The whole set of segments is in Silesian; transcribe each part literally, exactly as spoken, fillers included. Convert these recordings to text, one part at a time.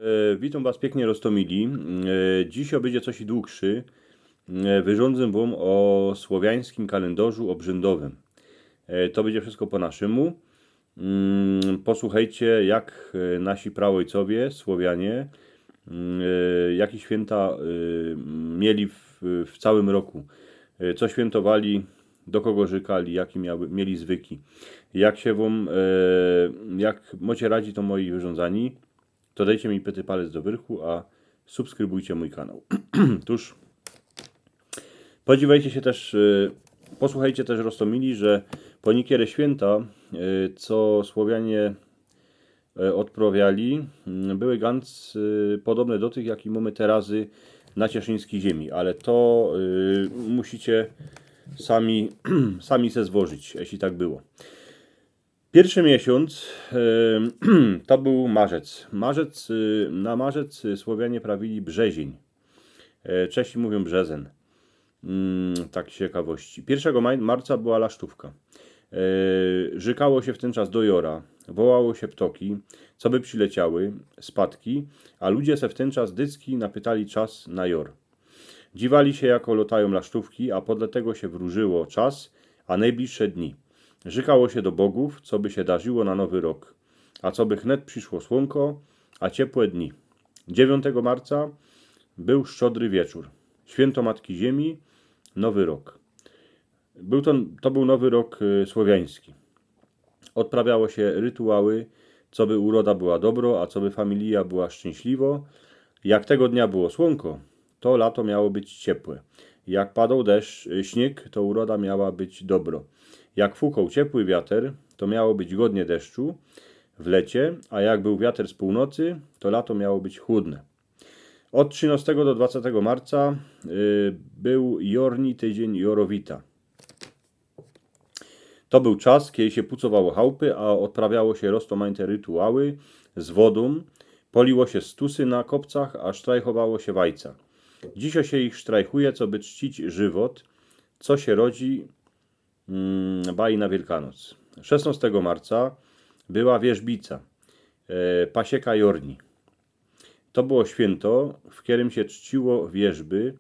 E, witōm was piyknie, roztōmili. E, dzisiej bydzie coś długszy. E, wyrządzę wōm ô słowiańskim kalendorzu ôbrzędowym. E, to bydzie wszystko po naszymu. Mm, posłuchejcie, jak, e, nasi praôjcowie, Słowianie, mm, e, jakie świynta, e, mieli w, w całym roku. E, co świyntowali, do kogo rzykali, jakie miały, mieli zwyki. Jak sie wōm, e, jak mocie radzi to moje wyrządzanie, to dejcie mi pyty palec do wyrchu, a subskrybujcie mōj kanał. Tōż podziwejcie sie tyż, e, posłuchejcie tyż, roztōmili, że po niykere świynta, e, co Słowianie, e, ôdprŏwiali, mm, były gŏnc, e, podobne do tych, jakie mōmy terazy na cieszyńskij ziemi, ale to, e, musicie sami, sami se zwożyć, jeźli tak było. Piyrszy miesiōnc, e, to bōł marzec. Marzec, e, na marzec, e, Słowianie prawili brzeziyń. E, Czesi mówiōm brzezyn. Mm, tak z ciekawości. Piyrszego maj-, marca była lasztōwka. E, rzykało sie w tyn czas do jora, wołało sie ptoki, coby przileciały, spatki, a ludzie se w tyn czas dycki napytali czas na jor. Dziwali sie, jako lŏtajōm lasztōwki, a podle tego sie wróżyło czas, a nojbliższe dni. Rzykało sie do bogōw, coby sie darziło na nowy rok, a coby hnet prziszło słōnko, a ciepłe dni. Dziewiyntego marca bōł szczodry wieczōr. Świynto Matki Ziemi, Nowy Rok. Bōł to, to bōł Nowy Rok, y, słowiański. Ôdprawiało sie rytuały, coby uroda była dobro, a coby familija była szczynśliwo. Jak tego dnia było słōnko, to lato miało być ciepłe. Jak padoł deszcz, y, śniyg, to uroda miała być dobro. Jak fukoł ciepły wiater, to miało być godnie deszczu w lecie, a jak bōł wiater z pōłnocy, to lato miało być chłodne. Ôd trzynŏstego do dwacetego marca, y, bōł jorni tydziyń, jorowita. To bōł czas, kej sie pucowało chałpy, a ôdprawiało sie roztōmajte rytuały z wodōm, poliło sie stusy na kopcach, a sztrajchowało sie wajca. Dzisiej sie ich sztrajchuje, coby czcić żywot, co sie rodzi, mm, baj na Wielkanoc. Szesnŏstego marca była wierzbica, e, pasieka jorni. To było świynto, w kerym sie czciło wierzby,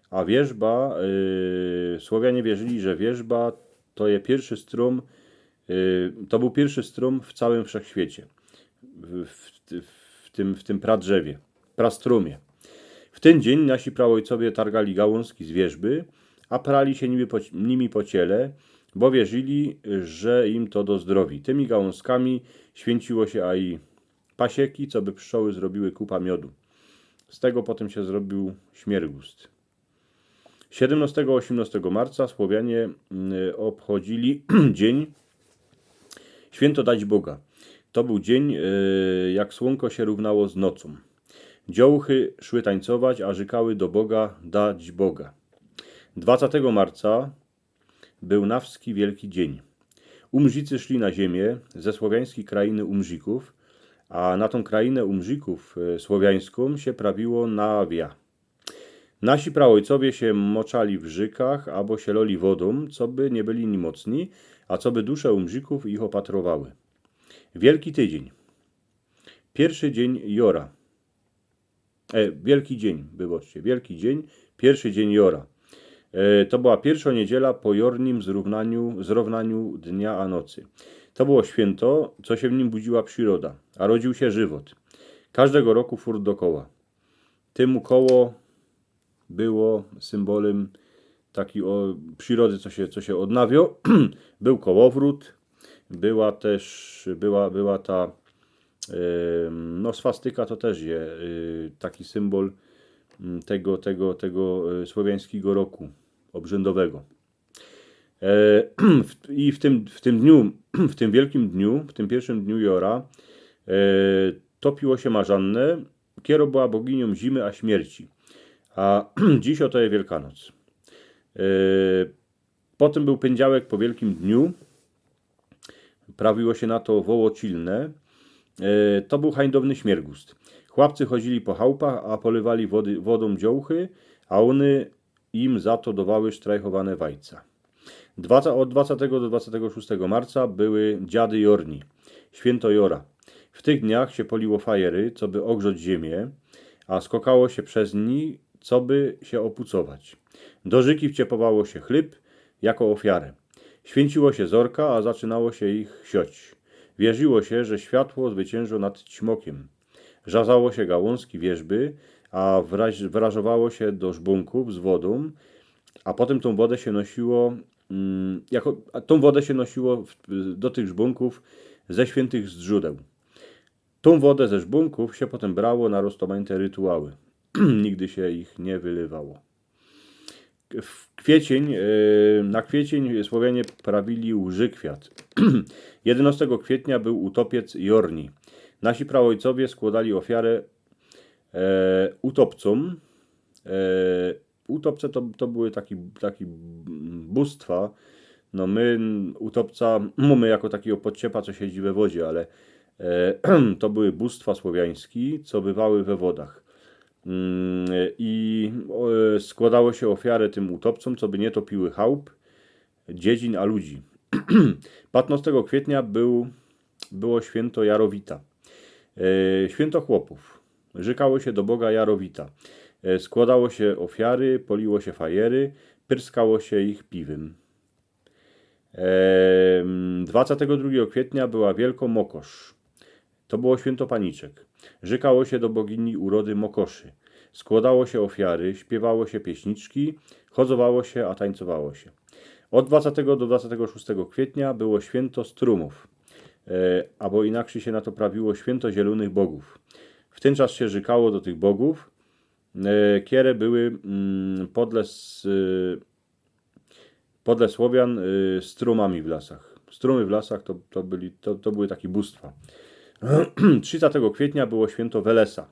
a wierzba, y, Słowianie wierzyli, że wierzba to je piyrszy strōm, y, to bōł piyrszy strōm w całym wszechświecie, w, w, w tym, w tym pradrzewie, prastrōmie. W tyn dziyń nasi praôjcowie targali gałōnzki z wierzby, a prali sie nimi po, nimi po ciele, bo wierzyli, że im to do zdrowi. Tymi gałōnzkami świynciło sie aj pasieki, coby pszczoły zrobiły kupa miodu. Z tego potym sie zrobiōł śmiergust. Siedymnŏstego, ôziymnŏstego marca Słowianie, mm, ôbchodzili dziyń świynto Dać Boga. To bōł dziyń, e, jak słōnko sie rōwnało z nocōm. Dziołchy szły tańcować, a rzykały do Boga: Dać Boga. Dwacetego marca bōł na wski wielki dziyń. Umrzicy szli na ziymie ze słowiańskij krainy Umrzikōw, a na tōm krainã Umrzikōw, e, słowiańskōm sie prawiło nawia. Nasi praôjcowie sie moczali w rzykach abo sie loli wodōm, coby niy byli nimocni, a coby dusze Umrzikōw ich ôpatrowały. Wielki tydziyń. Piyrszy dziyń jora. E, Wielki Dziyń, wybaczcie, Wielki Dziyń, piyrszy dziyń jora. E, to była piyrszŏ niydziela po jornim zrōwnaniu, zrōwnaniu dnia a nocy. To było świynto, co sie w nim budziła prziroda, a rodziōł sie żywot. Kożdego roku furt dokoła. Tymu koło było symbolym taki ô przirody, co sie, co sie ôdnawio. Bōł kołowrōt, była tyż, była, była ta, em, no, swastyka to tyż je, y, taki symbol, mm, tego, tego, tego, y, słowiańskigo roku ôbrzędowego. E, w, i w tym, w tym dniu, w tym wielkim dniu, w tym piyrszym dniu jora, e, topiło sie marzannã, kero była boginiōm zimy a śmierci. A dzisiej to je Wielkanoc. E, potym bōł pyndziałek po Wielkim Dniu. Prawiło sie na to wołoczilne. E, to bōł hańdowny śmiergust. Chłopcy chodzili po chałpach, a polywali wody, wodōm dziołchy, a ône im za to dowały sztrajchowane wajca. Dwaca-, ôd dwacetego do dwacetego szōstego marca były dziady jorni, świynto jora. W tych dniach sie poliło fajery, coby ôgrzŏć ziymie, a skokało sie bez ni, coby sie ôpucować. Do rzyki wciepowało sie chlyb jako ôfiarã. Świynciło sie zorka, a zaczynało sie ich sioć. Wierziło sie, że światło zwyciynżo nad ćmokym. Rzazało sie gałyński wierzby, a wraż-, wrażowało sie do żbōnkōw z wodōm, a potym tōm wodã sie nosiło, mm, jako, a tōm wodã sie nosiło w, do tych żbōnkōw ze świyntych zdrzodeł. Tōm wodã ze żbōnkōw sie potym brało na roztōmajte rytuały. Nigdy sie ich niy wylywało. W kwiecień, e, na kwiecień Słowianie prawili łżykwiat. Jedynŏstego kwietnia bōł utopiec Jorni. Nasi praôjcowie skłŏdali ôfiarã, e, utopcōm. E, utopce to, to były taki, taki bōstwa. No my utopca mōmy jako takigo podciepa, co siedzi we wodzie, ale, e, to były bōstwa słowiański, co bywały we wodach. Mm, i, e, skłŏdało sie ôfiarã tym utopcōm, coby niy topiły chałup, dziedzin a ludzi. Patnŏstego kwietnia bōł, było świynto Jarowita. E, świynto chłopōw. Rzykało sie do Boga Jarowita. E, skłŏdało sie ôfiary, poliło sie fajery, pyrskało sie ich piwym. Em, dwacetego drugigo kwietnia była Wielko Mokosz. To było świynto paniczek. Rzykało sie do bogini urody Mokoszy. Skłŏdało sie ôfiary, śpiywało sie pieśniczki, chodzowało sie, a tańcowało sie. Ôd dwacetego do dwacetego szōstego kwietnia było świynto strōmōw, e, abo inakszyj sie na to prawiło świynto zielōnych bogōw. W tyn czas sie rzykało do tych bogōw, e, kiere były, mm, podle s-, e, podle Słowian, y, strōmami w lasach. Strōmy w lasach to, to byli, to, to były takie bóstwa. Trzydziestego kwietnia było święto Welesa.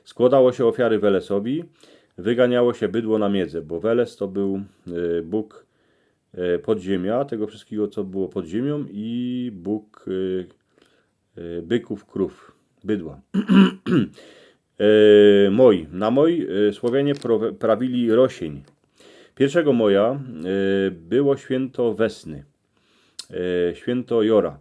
Składało się ofiary Welesowi, wyganiało się bydło na miedze, bo Weles to był, y, bóg, y, podziemia, tego wszystkiego, co było pod ziemią, i bóg, y, y, byków, krów, bydła. Y, moj. Na moj, y, Słowianie pro-, prawili Rosień. Pierwszego moja, y, było święto Wesny, y, święto Jora.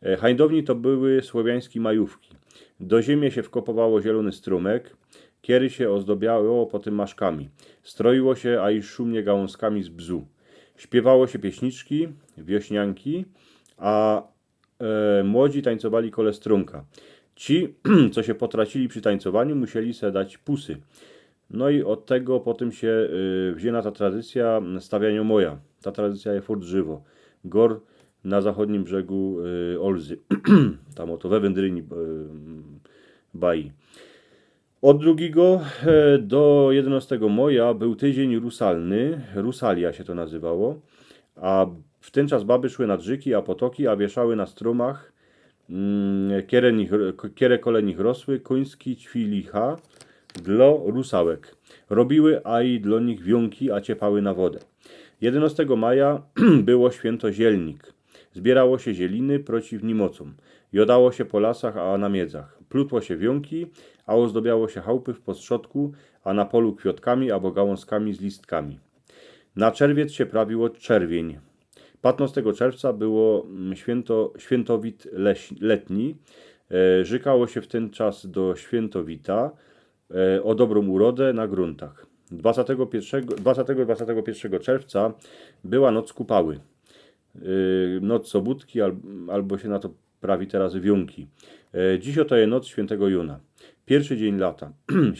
Y, hańdowni to były słowiańskie majówki. Do ziemie się wkopowało zielony strumyk, kiery się ozdobiało potem maszkami. Stroiło się, a i szumnie gałązkami z bzu. Śpiewało się pieśniczki, wiośnianki, a, e, młodzi tańcowali kole strumka. Ci, co się potracili przy tańcowaniu, musieli se dać pusy. No i od tego potem się, y, wzięła ta tradycja stawiania moja. Ta tradycja je furt żywo. Gor na zachodnim brzegu, y, Olzy. Tam oto we Wędryni, y, Bai. Od drugiego, e, do jedenastego moja był tydzień rusalny, Rusalia się to nazywało, a w ten czas baby szły nad rzyki, a potoki, a wieszały na strumach, mm, kiere nich, kiere kole nich rosły, kuński ćwilicha dlo rusałek. Robiły, a i dlo nich wiónki, a ciepały na wodę. Jedenastego maja było święto Zielnik. Zbierało się zieliny przeciw nimocom. Jodało się po lasach, a na miedzach. Plutło się wiónki, a ozdobiało się chałupy w postrzodku, a na polu kwiatkami abo gałązkami z listkami. Na czerwiec się prawiło czerwień. Patnastego czerwca było, mm, święto, świętowit leś-, letni. E, rzykało się w ten czas do świętowita, e, o dobrą urodę na gruntach. Dwadzestego pierwszego, dwadzestego, dwadzestego pierwszego czerwca była noc kupały. Y, noc sobótki al-, albo się na to prawi teraz wiónki. E, dziś oto je noc świętego Juna. Pierwszy dzień lata.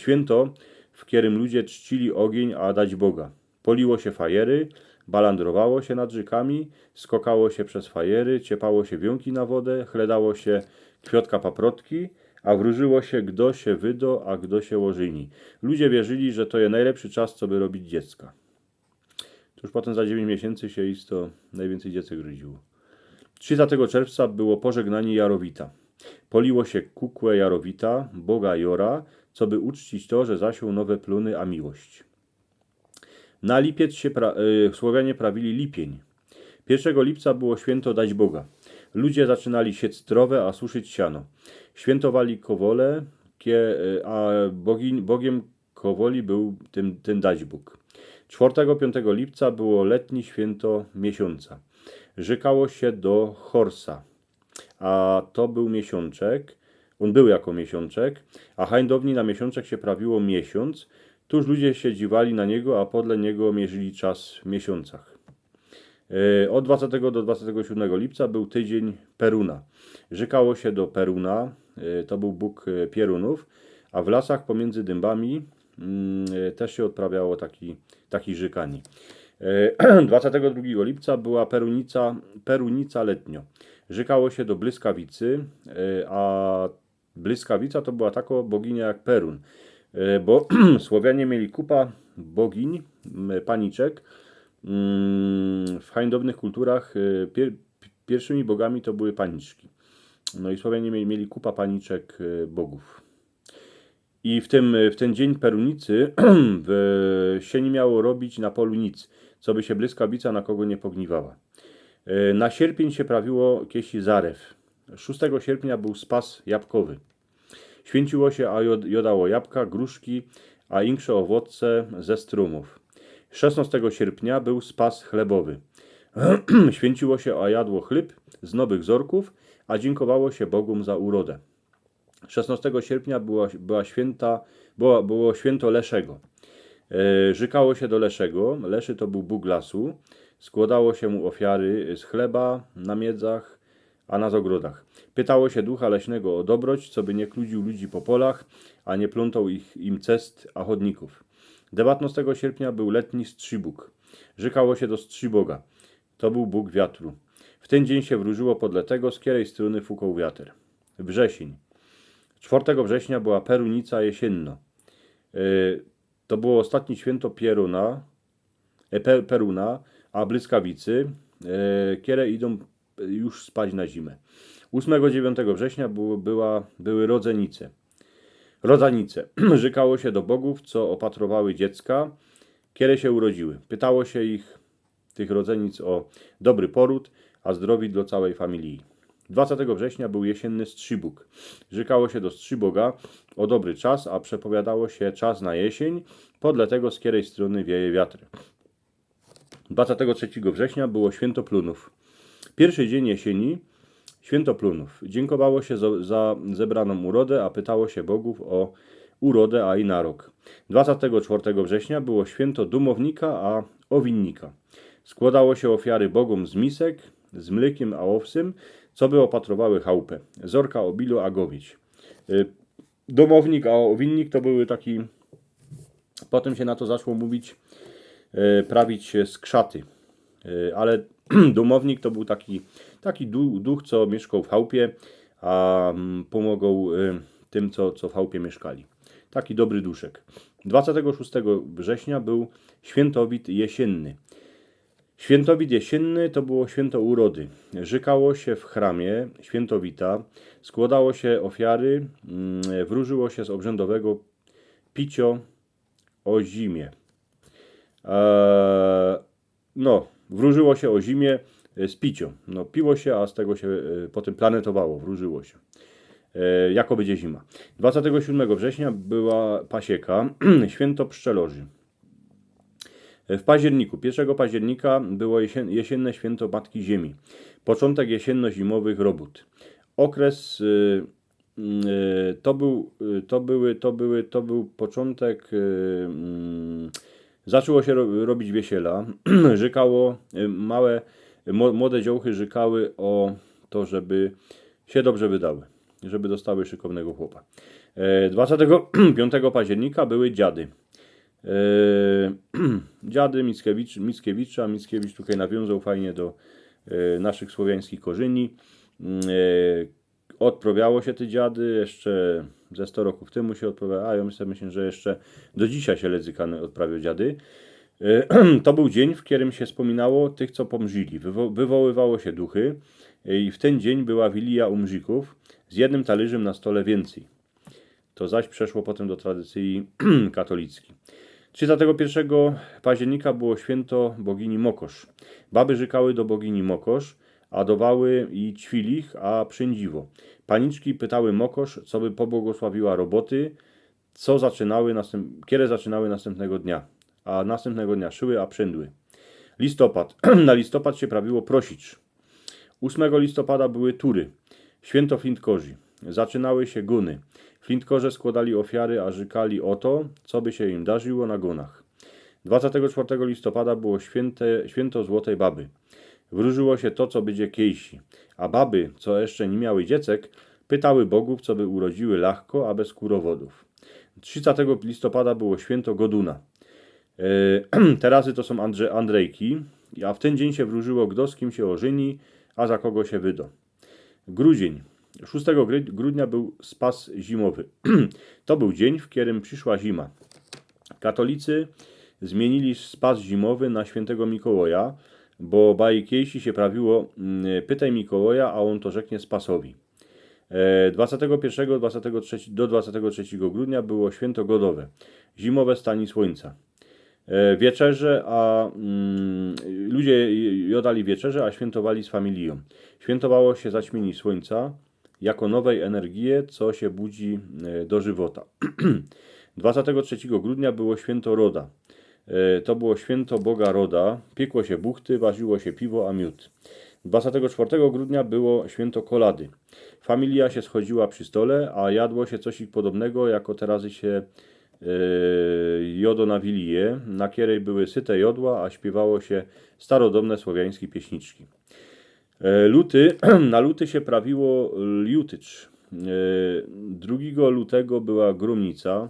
Święto, w którym ludzie czcili ogień, a dać Boga. Poliło się fajery, balandrowało się nad rzykami, skokało się przez fajery, ciepało się wiónki na wodę, chledało się kwiatka paprotki, a wróżyło się, kto się wydo, a kto się ożyni. Ludzie wierzyli, że to je najlepszy czas, co by robić dziecka. To już potem za dziewięć miesięcy się isto najwięcej dziecek rodziło. Trzydziestego czerwca było pożegnanie Jarowita. Poliło się kukłę Jarowita, boga Jora, co by uczcić to, że zasiął nowe plony a miłość. Na lipiec się pra-, y, Słowianie prawili lipień. Pierwszego lipca było święto Dać Boga. Ludzie zaczynali siec trowę, a suszyć siano. Świętowali kowole, kie-, y, a bogiń-, bogiem kowoli był tym, ten Dać Bóg. Czwartego, piątego lipca było letnie święto miesiąca. Rzekało się do Horsa. a to bōł miesiōnczek, ôn bōł jako miesiōnczek, a hańdowni na miesiōnczek sie prawiło miesiōnc, tōż ludzie sie dziwali na niego, a podle niego mierzyli czas w miesiōncach. E, ôd dwudziestego do dwudziestego siódmego lipca bōł tydziyń Peruna. Rzekało sie do Peruna, e, to bōł bōg, e, pierōnōw, a w lasach pōmiyndzy dymbami, mm, e, tyż sie ôdprawiało taki, taki rzekanie. E, dwudziestego drugiego lipca była Perunica, Perunica letnio. Rzekało sie do Błyskawicy, e, a Błyskawica to była tako boginia jak Perun, e, bo Słowianie mieli kupa bogiń, m, paniczek, mm, w hańdownych kulturach, e, pier-, pi-, piyrwszymi bogami to były paniczki. No i Słowianie mieli, mieli kupa paniczek, e, bogōw. I w tym, w tyn dziyń Perunicy w, sie niy miało robić na polu nic, coby sie błyskawica na kogo niy pogniywała. E, na sierpiyń sie prawiło kejś zarew. Szōstego sierpnia bōł spas jabkowy. Świynciło sie, a jod-, jodało jabka, gruszki, a insze owoce ze strōmōw. Szesnostego sierpnia bōł spas chlebowy. Świynciło sie, a jadło chlyb z nowych zorkōw, a dziynkowało sie bogōm za urodã. Szesnostego sierpnia była, była świynta, była, było świynto Leszego. E, rzekało sie do Leszego, Leszy to bōł bōg lasu, skłŏdało sie mu ôfiary z chleba na miedzach, a na zogrodach. Pytało sie ducha leśnego ô dobroć, coby niy kludziōł ludzi po polach, a niy plōntoł ich, im cest, a chodnikōw. Dewiyntnostego sierpnia bōł letni Strzibōg. Rzekało sie do Strziboga. To bōł bōg wiatru. W tyn dziyń sie wrōżyło podle tego, z kerej strōny fukoł wiater. Wrzesiyń. Czwortego września była Perunica jesiynno. E, to było ôstatnie świynto Pierōna, e, Pe-, Peruna, a Błyskawicy, e, kere idōm już spać na zimã. Ôsmego, dziewiōntego września było, była, były Rodzenice. Rodzenice. Rzekało sie do bogōw, co ôpatrowały dziecka, kere sie urodziły. Pytało sie ich, tych rodzenic, ô dobry porōd, a zdrowi dlŏ cołkij familije. Dwudziestego września bōł jesiynny Strzibōg. Rzekało sie do Strziboga ô dobry czas, a przepowiadało sie czas na jesiyń, podle tego, z kerej strōny wieje wiatr. Dwudziestego trzeciego września było świynto plōnōw. Piyrwszy dziyń jesyni, świynto plōnōw. Dziynkowało sie za, za zebranōm urodã, a pytało sie bogōw ô urodã, a i na rok. Dwudziestego czwartego września było świynto dōmownika, a ôwinnika. Skłŏdało sie ôfiary bogōm z misek, z mlykiym a ôwsym, coby ôpatrowały chałpã. Zorka ô bilu a gowieć. Y, Dōmownik a ôwinnik to były taki, potym sie na to zaczło mówić, e, prawić sie skrzaty. E, ale dōmownik to bōł taki, taki du-, duch, co miyszkoł w chałpie, a, mm, pōmogoł, e, tym, co, co w chałpie miyszkali. Taki dobry duszek. Dwudziestego szōstego września bōł świyntowit jesyny. Świyntowit jesyny to było świynto urody. Rzekało sie w chramie świyntowita, skłŏdało sie ôfiary, mm, wrōżyło sie z ôbrzędowego piciŏ ô zimie. E, no, wrōżyło sie ô zimie, e, z piciŏ. No, piło sie, a z tego sie, e, potym planetowało, wrōżyło sie. E, jako bydzie zima. Dwudziestego siódmego września była pasieka, świynto pszczelorzy. W październiku, pierwszego października było jesyn-, jesyynne świynto Matki Ziemi. Poczōntek jesynno-zimowych robōt. Ôkres, y, y, to bōł, y, to były, to były, to bōł poczōntek, y, mm, zaczło sie ro-, robić wiesiela. Rzekało, y, małe, mo-, młode dziołchy rzekały ô to, żeby sie dobrze wydały, żeby dostały szykownego chłopa. E, dwudziestego piątego października były dziady. E, dziady Mickiewicz-, Mickiewicza. Mickiewicz tukej nawiōnzoł fajnie do, e, naszych słowiańskich korzyni. Mm, e, ôdprŏwiało sie te dziady, jeszcze ze sto rokōw tymu sie ôdprŏwiało, a jŏ myślã, myślã, że jeszcze do dzisiej sie ledzykany ôdprŏwiŏ dziady. E, to bōł dziyń, w kerym sie spōminało tych, co pōmrzili. Wywo-, wywoływało sie duchy, e, i w tyn dziyń była wilija umrzikōw z jednym talyrzym na stole wiyncyj. To zaś przeszło potym do tradycyje katolickiej. Trzidziestego pierwszego października było świynto bogini Mokosz. Baby rzekały do bogini Mokosz, a dowały jij ćwilich, a prziyndziwo. Paniczki pytały Mokosz, coby pobłogosławiła roboty, co zaczynały następ-, kere zaczynały nastympnego dnia, a nastympnego dnia szyły, a prziędły. Listopad. Na listopad sie prawiło prosicz. Ósmego listopada były tury. Święto Flintkorzi. Zaczynały się guny. Flintkorze składali ofiary, a rzekali o to, co by się im darzyło na gunach. Dwudziestego czwartego listopada było święte, święto Złotej Baby. Wróżyło się to, co będzie kiejsi. A baby, co jeszcze nie miały dziecek, pytały bogów, co by urodziły lachko, a bez kurowodów. Trzydziestego listopada było święto Goduna. E, te razy to są Andrze, Andrejki, a w ten dzień się wróżyło, kto z kim się ożyni, a za kogo się wydo. Grudzień. Szóstego gry- grudnia był spas zimowy. To był dzień, w którym przyszła zima. Katolicy zmienili spas zimowy na świętego Mikołaja, bo bajkiejsi się prawiło: mm, pytaj Mikołaja, a on to rzeknie spasowi. E, dwudziestego pierwszego, dwudziestego trzeciego, do dwudziestego trzeciego grudnia było święto godowe, zimowe stanie słońca. E, wieczerze, a mm, ludzie jodali wieczerze, a świętowali z familią. Świętowało się zaćmienie słońca jako nowej energii, co się budzi e, do żywota. Dwudziestego trzeciego grudnia było święto Roda. E, to było święto Boga Roda. Piekło się buchty, warzyło się piwo, a miód. Dwudziestego czwartego grudnia było święto Kolady. Familia się schodziła przy stole, a jadło się coś podobnego, jako teraz się e, jodo na wilije, na kierej były syte jodła, a śpiewało się starodobne słowiańskie pieśniczki. E, luty, na luty się prawiło jutycz. E, drugiego lutego była gromnica.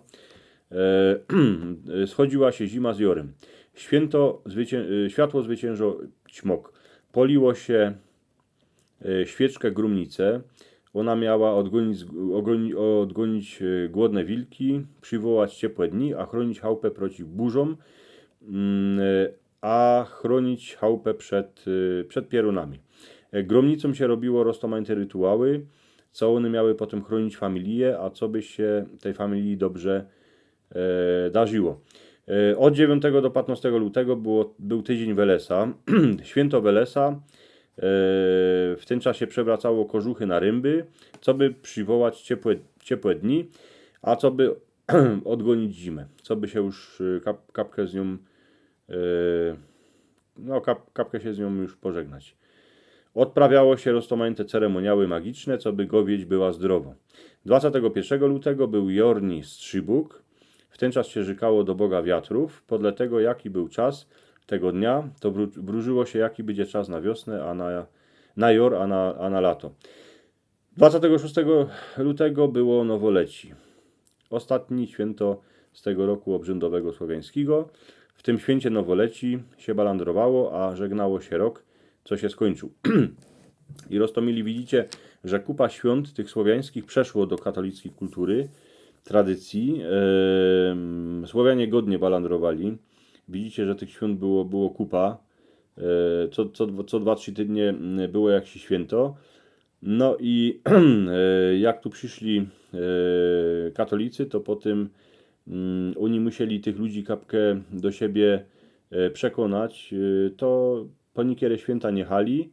E, schodziła się zima z jorym. Święto zwycię, e, światło zwyciężo ćmok. Poliło się e, świeczkę gromnicę. Ona miała odgonić, odgoni- odgonić e, głodne wilki, przywołać ciepłe dni, a chronić chałupę przeciw burzom, mm, e, a chronić chałupę przed, e, przed piorunami. E, Gromnicą się robiło roztomajte rytuały, co one miały potem chronić familię, a co by się tej familii dobrze e, darzyło. E, Od dziewiątego do piętnastego lutego było, był tydzień Welesa, święto Welesa. E, W tym czasie przewracało kożuchy na rymby, co by przywołać ciepłe, ciepłe dni, a co by odgonić zimę, co by się już e, kap, kapkę z nią e, no, kap, kapkę się z nią już pożegnać. Odprawiało się roztomajte ceremoniały magiczne, co by gowieć była zdrowo. Dwudziestego pierwszego lutego był Jorni Strzybuk. W ten czas się rzekało do Boga Wiatrów. Podle tego, jaki był czas tego dnia, to wró- wróżyło się, jaki będzie czas na wiosnę, a na, na jor, a na, a na lato. Dwudziestego szóstego lutego było Nowoleci. Ostatnie święto z tego roku obrzędowego słowiańskiego. W tym święcie Nowoleci się balandrowało, a żegnało się rok, co się skończył. I roztomili widzicie, że kupa świąt tych słowiańskich przeszło do katolickiej kultury, tradycji. Em, Słowianie godnie balandrowali. Widzicie, że tych świąt było, było kupa. E, Co, co, co dwa, trzy tygodnie mm, było jakieś święto. No i e, jak tu przyszli e, katolicy, to po tym mm, oni musieli tych ludzi kapkę do siebie e, przekonać. E, To po niektóre święta nie jechali.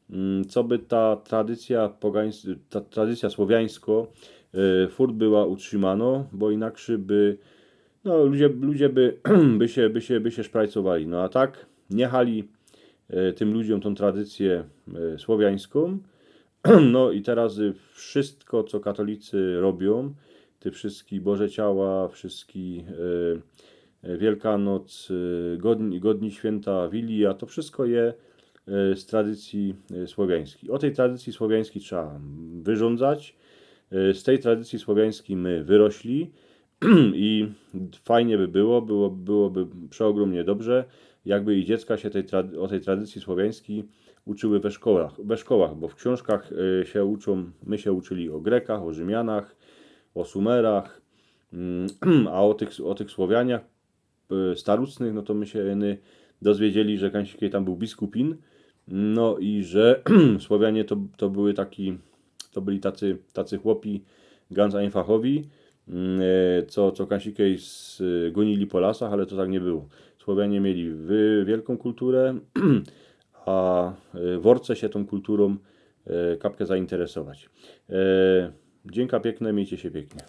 Mm, Co by ta tradycja pogańs, ta tradycja słowiańsko e, furt była utrzymano, bo inaczej by no, ludzie, ludzie by, by, się, by, się, by się szprajcowali. No a tak nie jechali e, tym ludziom tą tradycję e, słowiańską. No i teraz e, wszystko, co katolicy robią, te wszystkie Boże Ciała, wszystkie e, e, Wielkanoc, e, godni, godni święta, Wilia, to wszystko je e, z tradycji e, słowiańskiej. O tej tradycji słowiańskiej trzeba wyrządzać. E, Z tej tradycji słowiańskiej my wyrośli i fajnie by było, było byłoby przeogromnie dobrze, jakby i dziecka się tej tra- o tej tradycji słowiańskiej uczyły we szkołach, we szkołach, bo w książkach e, się uczą, my się uczyli o Grekach, o Rzymianach, o Sumerach, mm, a o tych, o tych Słowianiach e, starucnych, no to my się jeny dozwiedzieli, że Kańsikej tam był biskupin, no i że Słowianie to, to były taki, to byli tacy, tacy chłopi ganz einfachowi, mm, e, co, co Kańsikej z- gonili po lasach, ale to tak nie było. Słowianie mieli wy, wielką kulturę, a e, Worce się tą kulturą e, kapkę zainteresować. E, Dzięka piękne, miejcie się pięknie.